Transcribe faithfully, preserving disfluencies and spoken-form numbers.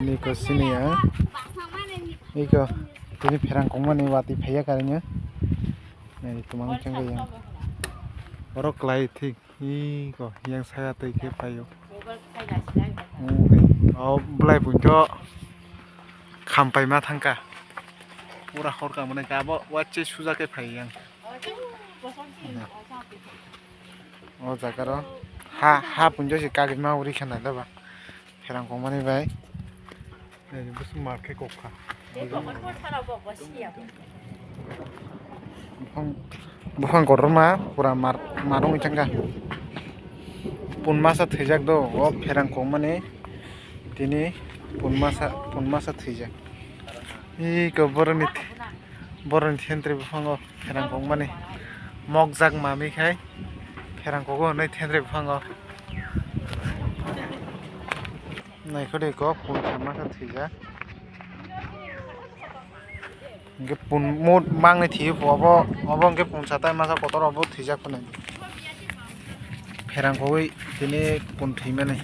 Niko sini ya. Iko tini pherang kongmani watwi phaiya karino. Nai tumang changga yang. Oro klai thik. Iko yang saya twi khe phaio. Okay. O belai buntho khampai ma thangka. Pura hor ka mane ka bo wache suja khe phai yang. O jaga ro ha, ha punjo se kagima uri khana da ba. Pherang kongmani bai. Nai busu mar khe kok kha. Buphang, buphang kotorma pura mar, marung changka. Pun masa thwijak do, o pherang kongmani tini pun masa, pun masa thwijak. Iko boroni, boroni thentri buphango pherang kongmani mokjak mami khai pherang kogo hwnwi thentri buphango. Naikhe de kok pun kha masa thwijak. Hingke pun mut mangni thiyo po obo, obo hingke pun satai masa kotor obo thwijak phano. Pherang kogwi tini pun thwimani.